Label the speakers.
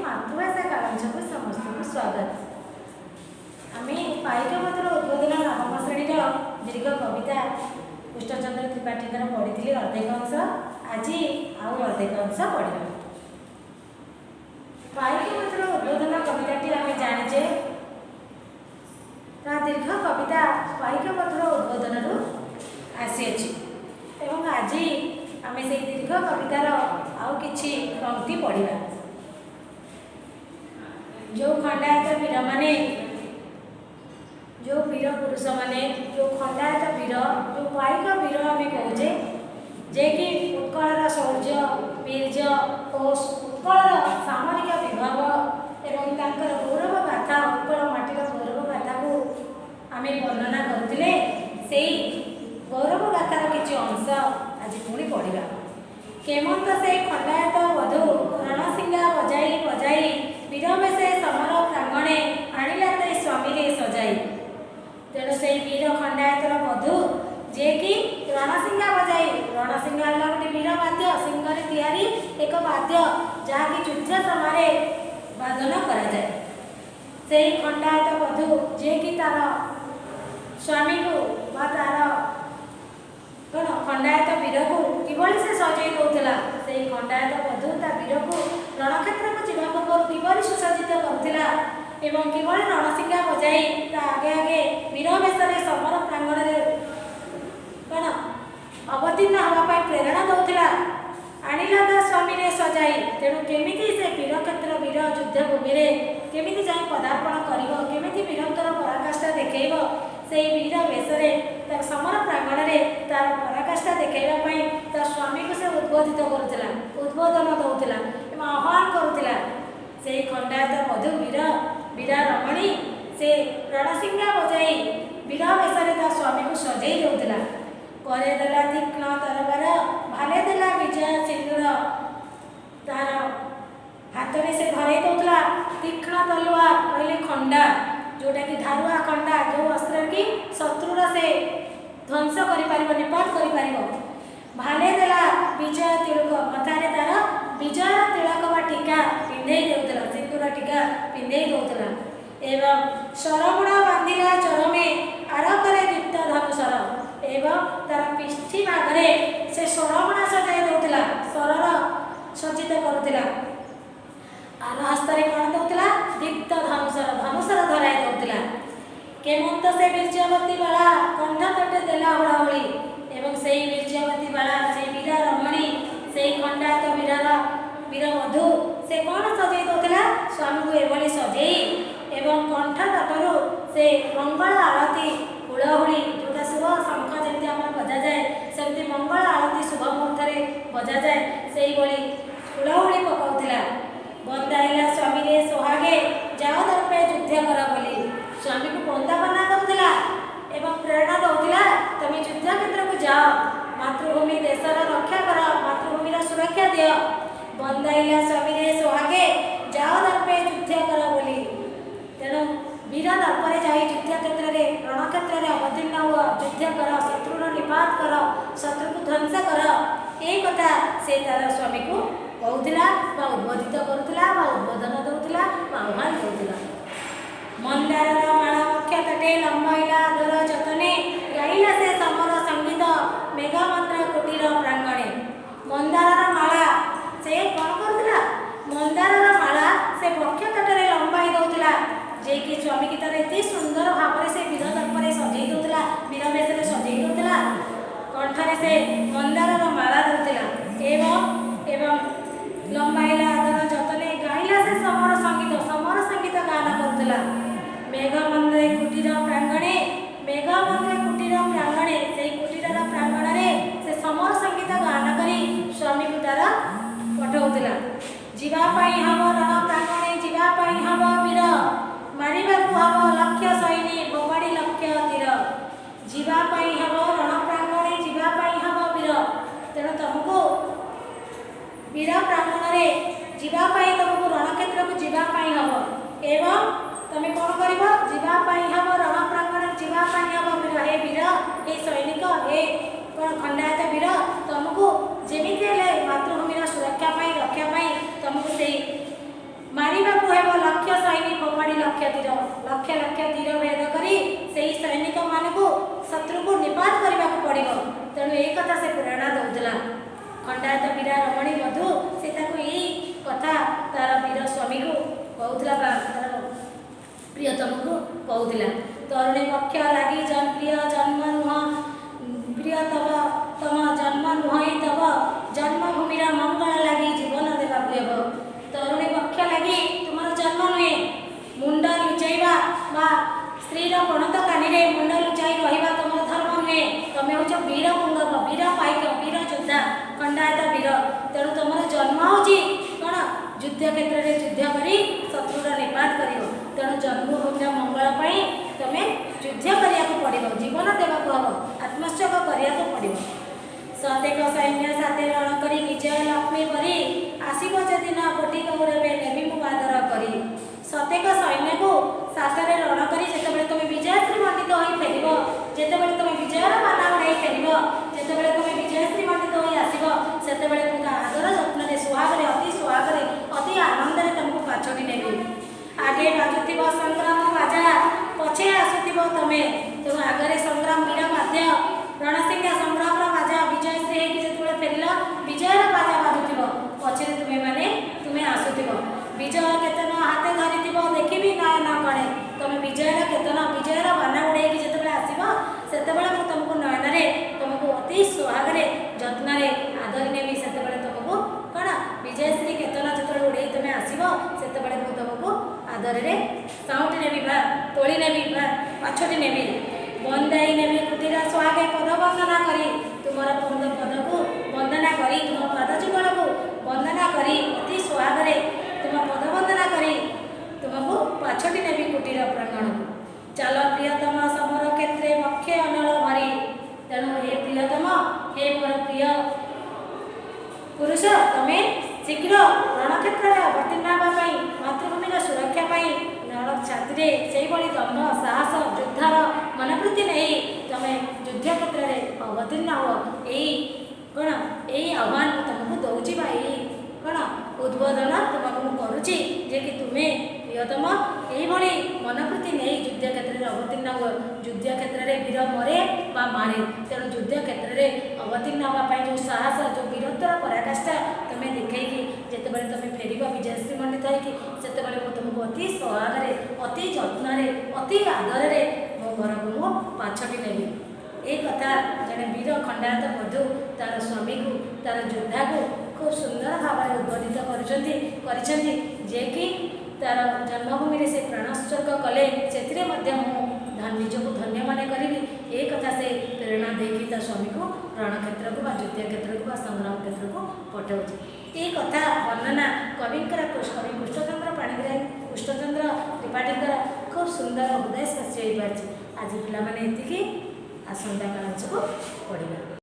Speaker 1: ମାତୃଭାଷା କାଳଞ୍ଚକୁ ସମସ୍ତଙ୍କୁ ସ୍ୱାଗତ। ଆମେ ପାଇକପତ୍ର ଉଦ୍ବୋଧନ ନବମ ଶ୍ରେଣୀର ଦୀର୍ଘ କବିତା କୃଷ୍ଣଚନ୍ଦ୍ର ତ୍ରିପାଠୀଙ୍କର ପଢ଼ିଥିଲି ଅର୍ଦ୍ଧେକ ଅଂଶ, ଆଜି ଆଉ ଅର୍ଦ୍ଧେକ ଅଂଶ ପଢ଼ିବା। ପାଇକପତ୍ର ଉଦ୍ବୋଧନ କବିତାଟି ଆମେ ଜାଣିଛେ, ତା ଦୀର୍ଘ କବିତା ପାଇକପତ୍ର ଉଦ୍ବୋଧନରୁ ଆସିଅଛି ଏବଂ ଆଜି ଆମେ ସେଇ ଦୀର୍ଘ କବିତାର ଆଉ କିଛି ପଙ୍କ୍ତି ପଢ଼ିବା। ଯେଉଁ ଖଣ୍ଡାୟତ ବୀରମାନେ, ଯେଉଁ ବୀର ପୁରୁଷମାନେ, ଯେଉଁ ଖଣ୍ଡାୟତ ବୀର, ଯେଉଁ ପାଇକ ବୀର ଆମେ କହୁଛେ, ଯେ କି ଉତ୍କଳର ଶୌର୍ଯ୍ୟ, ବୀର୍ଯ୍ୟ ଓ ଉତ୍କଳର ସାମରିକ ବିଭବ ଏବଂ ତାଙ୍କର ଗୌରବ ଗାଥା, ଉତ୍କଳ ମାଟିର ଗୌରବ ଗାଥାକୁ ଆମେ ବର୍ଣ୍ଣନା କରୁଥିଲେ, ସେଇ ଗୌରବ ଗାଥାର କିଛି ଅଂଶ ଆଜି ପୁଣି ପଢ଼ିବା। କେମନ୍ତ ସେ ଖଣ୍ଡାୟତ ବଧୂ ରଣସିଙ୍ଗା ବଜାଇ ବଜାଇ ବୀରବେଶେ ସମର ପ୍ରାଙ୍ଗଣେ ଆଣିଲା ତେ ସ୍ୱାମୀରେ ସଜାଇ। ତେଣୁ ସେଇ ବୀର ଖଣ୍ଡାୟତର ବଧୂ, ଯିଏକି ରଣସିଙ୍ଗା ବଜାଇ, ରଣସିଙ୍ଗା ହେଲା ଗୋଟେ ବୀର ବାଦ୍ୟ, ଶିଙ୍ଗରେ ତିଆରି ଏକ ବାଦ୍ୟ, ଯାହାକି ଯୁଦ୍ଧ ସମୟରେ ବାଦନ କରାଯାଏ। ସେଇ ଖଣ୍ଡାୟତ ବଧୂ ଯିଏକି ତାର ସ୍ୱାମୀକୁ ବା ତାର କ'ଣ ଖଣ୍ଡାୟତ ବୀରକୁ କିଭଳି ସେ ସଜେଇ ଦେଉଥିଲା, ସେଇ ଖଣ୍ଡାୟତ ବଧୂ ତା ବୀରକୁ ରଣକ୍ଷେତ୍ରକୁ ଯିବା ପୂର୍ବରୁ କିଭଳି ସୁସଜ୍ଜିତ କରୁଥିଲା ଏବଂ କିଭଳି ରଣସିଙ୍ଗା ବଜାଇ ତା ଆଗେ ଆଗେ ବୀର ବେଶରେ ସମର ପ୍ରାଙ୍ଗଣରେ କ'ଣ ଅବତୀର୍ଣ୍ଣ ହେବା ପାଇଁ ପ୍ରେରଣା ଦେଉଥିଲା, ଆଣିଲା ତା ସ୍ୱାମୀରେ ସଜାଇ। ତେଣୁ କେମିତି ସେ ବୀରକ୍ଷେତ୍ର, ବୀର ଯୁଦ୍ଧଭୂମିରେ କେମିତି ଯାଇ ପଦାର୍ପଣ କରିବ, କେମିତି ବୀରଙ୍କର ପରାକାଷ୍ଠା ଦେଖେଇବ, ସେଇ ବୀର ବେଶରେ ତାର ସମର ପ୍ରାଙ୍ଗଣରେ ତାର ପରାକାଷ୍ଠା ଦେଖେଇବା ପାଇଁ ତା ସ୍ୱାମୀକୁ ସେ ଉଦ୍ବୋଧିତ କରୁଥିଲା, ଉଦ୍ବୋଧନ ଦେଉଥିଲା ଏବଂ ଆହ୍ୱାନ କରୁଥିଲା। ସେଇ ଖଣ୍ଡାୟତ ବଧୂ ବୀର ବୀରା ରମଣୀ ସେ ରଣସିଙ୍ଗା ବଜାଇ ବୀର ବେଶରେ ତା ସ୍ୱାମୀକୁ ସଜେଇ ଦେଉଥିଲା। କରେ ଦେଲା ତୀକ୍ଷ୍ଣ ତରବାର, ଭାଲେ ଦେଲା ବିଜୟ ସିନ୍ଦୁର। ତାର ହାତରେ ସେ ଧରେଇ ଦେଉଥିଲା ତୀକ୍ଷ୍ଣ ତଲୁଆର, କହିଲେ ଖଣ୍ଡା, ଯେଉଁଟାକି ଧାରୁଆ ଖଣ୍ଡା, ଯେଉଁ ଅସ୍ତ୍ର କି ଶତ୍ରୁର ସେ ଧ୍ୱଂସ କରିପାରିବ, ନିପାତ କରିପାରିବ। ଭାଲେ ଦେଲା ବିଜୟ ତିଳକ, ମଥାରେ ତାର ବିଜୟର ତିଳକ ବା ଟୀକା ପିନ୍ଧେଇ ଦେଉଥିଲା, ସିନ୍ଦୁର ଟୀକା ପିନ୍ଧେଇ ଦେଉଥିଲା। ଏବଂ ସରଗୁଣ ବାନ୍ଧିଲା ଚରମେ ଆରକରେ ଦୀପ୍ତ ଧନୁଶର। ଏବଂ ତାର ପିଠି ଭାଗରେ ସେ ସରଗୁଣା ସଜାଇ ଦେଉଥିଲା, ସରର ସଜ୍ଜିତ କରୁଥିଲା। ଆର ହସ୍ତରେ କ'ଣ ଦେଉଥିଲା? ଦୀପ୍ତ ଧନୁଶର, ଧନୁଶର ଧରାଇ ଦେଉଥିଲା। କେମନ୍ତ ସେ ବୀର୍ଯ୍ୟବତୀ ବାଳା କଣ୍ଠ ତଟେ ଦେଲା ହୁଳହୁଳି। ଏବଂ ସେଇ ବୀର୍ଯ୍ୟବତୀ ବାଳା, ସେଇ ବୀରା ରମଣୀ, ସେଇ ଖଣ୍ଡାୟତ ବୀରର ବୀରବଧୂ ସେ କ'ଣ ସଜେଇ ଦେଉଥିଲା ସ୍ୱାମୀକୁ? ଏଭଳି ସଜେଇ ଏବଂ କଣ୍ଠ ତଟରୁ ସେ ମଙ୍ଗଳ ଆଳତି ହୁଳହୁଳି, ଯେଉଁଟା ଶୁଭ ଶଙ୍ଖ ଯେମିତି ଆମର ବଜାଯାଏ, ସେମିତି ମଙ୍ଗଳ ଆଳତି ଶୁଭ ମୁହୂର୍ତ୍ତରେ ବଜାଯାଏ, ସେଇଭଳି ହୁଳହୁଳି ପକାଉଥିଲା। ବନ୍ଦାଇଲା ସ୍ୱାମୀରେ ସୋହାଗେ ଯାଅ ଦର୍ପେ ଯୁଦ୍ଧ କର ବୋଲି। ସ୍ୱାମୀକୁ ବନ୍ଦାପନା କରୁଥିଲା ଏବଂ ପ୍ରେରଣା ଦେଉଥିଲା, ତମେ ଯୁଦ୍ଧ କ୍ଷେତ୍ରକୁ ଯାଅ, ମାତୃଭୂମି ଦେଶର ରକ୍ଷା କର, ମାତୃଭୂମିର ସୁରକ୍ଷା ଦିଅ। ବନ୍ଦାଇଲା ସ୍ୱାମୀରେ ସୋହାଗେ ଯାଅ ଦର୍ପେ ଯୁଦ୍ଧ କର ବୋଲି। ତେଣୁ ବୀର ଦର୍ପରେ ଯାଇ ଯୁଦ୍ଧ କ୍ଷେତ୍ରରେ, ରଣକ୍ଷେତ୍ରରେ ଅବତୀର୍ଣ୍ଣ ହୁଅ, ଯୁଦ୍ଧ କର, ଶତ୍ରୁର ନିପାତ କର, ଶତ୍ରୁକୁ ଧ୍ୱଂସ କର। ଏଇ କଥା ସେ ତାର ସ୍ୱାମୀକୁ କହୁଥିଲା ବା ଉଦ୍ବୋଧିତ କରୁଥିଲା ବା ଉଦ୍ବୋଧନ ଦେଉଥିଲା ବା ଆହ୍ୱାନ ଦେଉଥିଲା। ମନ୍ଦାରର ମାଳା ବକ୍ଷ ତଟେ ଲମ୍ବାଇଲା ଆଦର ଯତନେ ଗାଇଲା ସେ ସମର ସଙ୍ଗୀତ ମେଘମନ୍ଦ୍ର କୁଟୀର ପ୍ରାଙ୍ଗଣେ। ମନ୍ଦାରର ମାଳା ସେ କ'ଣ କରୁଥିଲା? ମନ୍ଦାରର ମାଳା ସେ ବକ୍ଷ ତଟରେ ଲମ୍ବାଇ ଦେଉଥିଲା, ଯିଏକି ସ୍ୱାମୀକି ତାର ଏତେ ସୁନ୍ଦର ଭାବରେ ସେ ବୀର ଦର୍ପରେ ସଜେଇ ଦେଉଥିଲା, ବୀର ବେଶରେ ସଜେଇ ଦେଉଥିଲା। କଣ୍ଠରେ ସେ ମନ୍ଦାରର ମାଳା ଦେଉଥିଲା ଏବଂ ଲମ୍ବାଇଲା ଆଦର ଯତନେ ଗାଇଲା ସେ ସମର ସଙ୍ଗୀତ, ସମର ସଙ୍ଗୀତ ଗାନ କରୁଥିଲା। ମେଘମନ୍ଦ୍ରେ କୁଟୀର ପ୍ରାଙ୍ଗଣେ, ମେଘମନ୍ଦ୍ରେ କୁଟୀର ପ୍ରାଙ୍ଗଣେ, ସେଇ କୁଟୀରର ପ୍ରାଙ୍ଗଣରେ ସେ ସମର ସଙ୍ଗୀତ ଗାନ କରି ସ୍ୱାମୀକୁ ତାର ପଠାଉଥିଲା। ଯିବା ପାଇଁ ହବ ରଣ ପ୍ରାଙ୍ଗଣେ, ଯିବା ପାଇଁ ହବ ବୀର, ମାରିବାକୁ ହବ ଲକ୍ଷ୍ୟ ସୈନି ଫୋପାଡ଼ି ଲକ୍ଷ୍ୟ ତୀର। ଯିବା ପାଇଁ ହବ ରଣ ପ୍ରାଙ୍ଗଣେ, ଯିବା ପାଇଁ ହବ ବୀର। ତେଣୁ ତମକୁ ବୀର ପ୍ରାଙ୍ଗଣରେ ଯିବା ପାଇଁ, ତମକୁ ରଣକ୍ଷେତ୍ରକୁ ଯିବା ପାଇଁ ହବ ଏବଂ ତମେ କ'ଣ କରିବ? ଯିବା ପାଇଁ ହବ ରଣ ପ୍ରାଙ୍ଗଣରେ, ଯିବା ପାଇଁ ହବ ବୀର। ଲକ୍ଷ ତୀର, ଲକ୍ଷ ଲକ୍ଷ ତୀର ଭେଦ କରି ସେଇ ସୈନିକମାନଙ୍କୁ, ଶତ୍ରୁକୁ ନିପାତ କରିବାକୁ ପଡ଼ିବ। ତେଣୁ ଏଇ କଥା ସେ ପ୍ରେରଣା ଦେଉଥିଲା। ଖଣ୍ଡାୟତ ବୀରା ରମଣୀ ବଧୂ, ସେ ତାକୁ ଏଇ କଥା ତାର ବୀର ସ୍ୱାମୀକୁ କହୁଥିଲା ବା ତାର ପ୍ରିୟତମକୁ କହୁଥିଲା। ତରୁଣୀ ବକ୍ଷ ଲାଗି ପ୍ରିୟ ଜନ୍ମ ନୁହଁ, ପ୍ରିୟତମ, ତମ ଜନ୍ମ ନୁହଁ ତବ, ଜନ୍ମଭୂମିର ମଙ୍ଗଳ ଲାଗି ଜୀବନ ଦେବାକୁ ହେବ। ତରୁଣୀ ବକ୍ଷ ଲାଗି ତୁମର ଜନ୍ମ ନୁହେଁ। ମୁଣ୍ଡ ଲୁଚାଇବା ବା ସ୍ତ୍ରୀର ପଣତ କାନିରେ ମୁଣ୍ଡ ଲୁଚାଇ ରହିବା ତୁମର ଧର୍ମ ନୁହେଁ। ତମେ ହେଉଛ ବୀର ପୁଙ୍ଗବ, ବୀର ପାଇକ, ବୀର ଯୋଦ୍ଧା, ଖଣ୍ଡାୟତ ବୀର। ତେଣୁ ତୁମର ଜନ୍ମ ହେଉଛି କ'ଣ? ଯୁଦ୍ଧ କ୍ଷେତ୍ରରେ ଯୁଦ୍ଧ କରି ଶତ୍ରୁର ନିପାତ କରିବ। ତେଣୁ ଜନ୍ମଭୂମିର ମଙ୍ଗଳ ପାଇଁ ତମେ ଯୁଦ୍ଧ କରିବାକୁ ପଡ଼ିବ, ଜୀବନ ଦେବାକୁ ହେବ, ଆତ୍ମୋତ୍ସର୍ଗ କରିବାକୁ ପଡ଼ିବ। ଶତେକ ସୈନ୍ୟ ସାଥେ ରଣ କରି ବିଜୟ ଲକ୍ଷ୍ମୀ ପରି ଆସିବ ଯଦି ନ କୋଟି ଗୌରବେ ନେବି ମୁଁ ଆଦର କରି। ଶତେକ ସୈନ୍ୟକୁ ସାଥରେ ରଣ କରି ଯେତେବେଳେ ତୁମେ ବିଜୟଶ୍ରୀ ମଣ୍ଡିତ ହୋଇ ଫେରିବ, ଯେତେବେଳେ ତୁମେ ବିଜୟର ବାନା ଉଡ଼ାଇ ଫେରିବ, ଯେତେବେଳେ ତୁମେ ବିଜୟଶ୍ରୀ ମଣ୍ଡିତ ହୋଇ ଆସିବ, ସେତେବେଳେ ମୁଁ ତା ଆଦର ଯତ୍ନରେ, ସୁହାଗରେ, ଅତି ସୁହାଗରେ, ଅତି ଆନନ୍ଦରେ ତୁମକୁ ପାଛୋଟି ନେବି। ଆଗେ ବାଜୁଥିବ ସଂଗ୍ରାମ ବାଜା, ପଛେ ଆସୁଥିବ ତମେ। ତେଣୁ ଆଗରେ ସଂଗ୍ରାମ ବୀର ବାଦ୍ୟ, ରଣସିଂହା ସଂଗ୍ରାମର ବାଜା, ବିଜୟଶ୍ରୀ ହେଇକି ଯେତେବେଳେ ଫେରିଲ, ବିଜୟର ବାଜା ବାଜୁଥିବ, ପଛରେ ତୁମେମାନେ ତୁମେ ଆସୁଥିବ। ବିଜୟ କେତନ ହାତେ ଧରିଥିବ, ଦେଖିବି ନୟନ କଣେ। ତମେ ବିଜୟର କେତନ, ବିଜୟର ବାନା ଉଡ଼େଇକି ଯେତେବେଳେ ଆସିବ, ସେତେବେଳେ ମୁଁ ତୁମକୁ ନୟନରେ, ତୁମକୁ ଅତି ସୁହାଗରେ, ଯତ୍ନରେ ଆଦରି ନେବି। ସେତେବେଳେ ତୁମକୁ କ'ଣ, ବିଜୟଶ୍ରୀ କେତନ ଯେତେବେଳେ ଉଡ଼େଇ ତୁମେ ଆସିବ, ସେତେବେଳେ ମୁଁ ତୁମକୁ ଆଦରରେ ସାଉଁଟି ନେବି ବା ତୋଳି ନେବି ବା ପାଛୋଟି ନେବି। ବନ୍ଦାଇ ନେବି କୁଟୀର ସୁହାଗେ ପଦ ବନ୍ଦନା କରି। ତୁମର ପଦ ପଦକୁ ବନ୍ଦନା କରି, ତୁମ ପାଦ ଯୁଗଳକୁ ବନ୍ଦନା କରି, ଅତି ସୁହାଗରେ ତୁମ ପଦ ବନ୍ଦନା କରି ତୁମକୁ ପାଛୋଟି ନେବି କୁଟୀର ପ୍ରାଙ୍ଗଣକୁ। ଚାଲ ପ୍ରିୟତମ ସମର କ୍ଷେତ୍ରେ ବକ୍ଷେ ଅନଳ ଭରି। ତେଣୁ ହେ ପ୍ରିୟତମ, ହେ ମୋର ପ୍ରିୟ ପୁରୁଷ, ତମେ ଶୀଘ୍ର ରଣକ୍ଷେତ୍ରରେ ଅବତୀର୍ଣ୍ଣ ହେବା ପାଇଁ, ମାତୃଭୂମିର ସୁରକ୍ଷା ପାଇଁ ରଣ ଛାତିରେ ସେଇଭଳି ଦମ୍ଭ, ସାହସ, ଯୁଦ୍ଧର ମନୋବୃତ୍ତି ନେଇ ତମେ ଯୁଦ୍ଧ କ୍ଷେତ୍ରରେ ଅବତୀର୍ଣ୍ଣ ହୁଅ। ଏଇ କ'ଣ, ଏଇ ଆହ୍ୱାନ ମୁଁ ତୁମକୁ ଦେଉଛି ବା ଏଇ କ'ଣ ଉଦ୍ବୋଧନ ତୁମକୁ ମୁଁ କରୁଛି ଯେ କି ତୁମେ ପ୍ରିୟତମ ଏଇଭଳି ମନୋବୃତ୍ତି ନେଇ ଯୁଦ୍ଧ କ୍ଷେତ୍ରରେ ଅବତୀର୍ଣ୍ଣ ହୁଅ। ଯୁଦ୍ଧ କ୍ଷେତ୍ରରେ ବୀର ମରେ ବା ମାରେ। ତେଣୁ ଯୁଦ୍ଧ କ୍ଷେତ୍ରରେ ଅବତୀର୍ଣ୍ଣ ହେବା ପାଇଁ ଯେଉଁ ସାହସ, ଯେଉଁ ବୀରତ୍ୱର ପରାକାଷ୍ଠା ତୁମେ ଦେଖେଇକି ଯେତେବେଳେ ତୁମେ ଫେରିବ ବିଜୟଶ୍ରୀ ମଣ୍ଡିତ ହେଇକି, ସେତେବେଳେ ମୁଁ ତୁମକୁ ଅତି ସହାଗରେ, ଅତି ଯତ୍ନରେ, ଅତି ଆଦରରେ ମୋ ଘରକୁ ମୁଁ ପାଛୋଟି ନେବି। ଏଇ କଥା ଜଣେ ବୀର ଖଣ୍ଡାୟତ ବଧୂ ତାର ସ୍ୱାମୀକୁ, ତାର ଯୋଦ୍ଧାକୁ ଖୁବ୍ ସୁନ୍ଦର ଭାବରେ ଉଦ୍ବୋଧିତ କରିଛନ୍ତି ଯେ କି ତାର ଜନ୍ମଭୂମିରେ ସେ ପ୍ରାଣୋତ୍ସର୍ଗ କଲେ, ସେଥିରେ ମଧ୍ୟ ମୁଁ ନିଜକୁ ଧନ୍ୟ ମନେ କରିବି। ଏ କଥା ସେ ପ୍ରେରଣା ଦେଇକି ତା ସ୍ୱାମୀକୁ ରଣକ୍ଷେତ୍ରକୁ ବା ଯୁଦ୍ଧ କ୍ଷେତ୍ରକୁ ବା ସଂଗ୍ରାମ କ୍ଷେତ୍ରକୁ ପଠାଉଛି। ଏଇ କଥା ବର୍ଣ୍ଣନା କବିଙ୍କର, କବି କୃଷ୍ଣଚନ୍ଦ୍ର ପାଣିଗ୍ରାହୀ, କୃଷ୍ଣଚନ୍ଦ୍ର ତ୍ରିପାଠୀଙ୍କର ଖୁବ୍ ସୁନ୍ଦର ହୃଦୟସ୍ପର୍ଶୀ ହୋଇପାରିଛି। ଆଜି ପିଲାମାନେ ଏତିକି, ଆସନ୍ତା କ୍ଲାସକୁ ପଢ଼ିବା।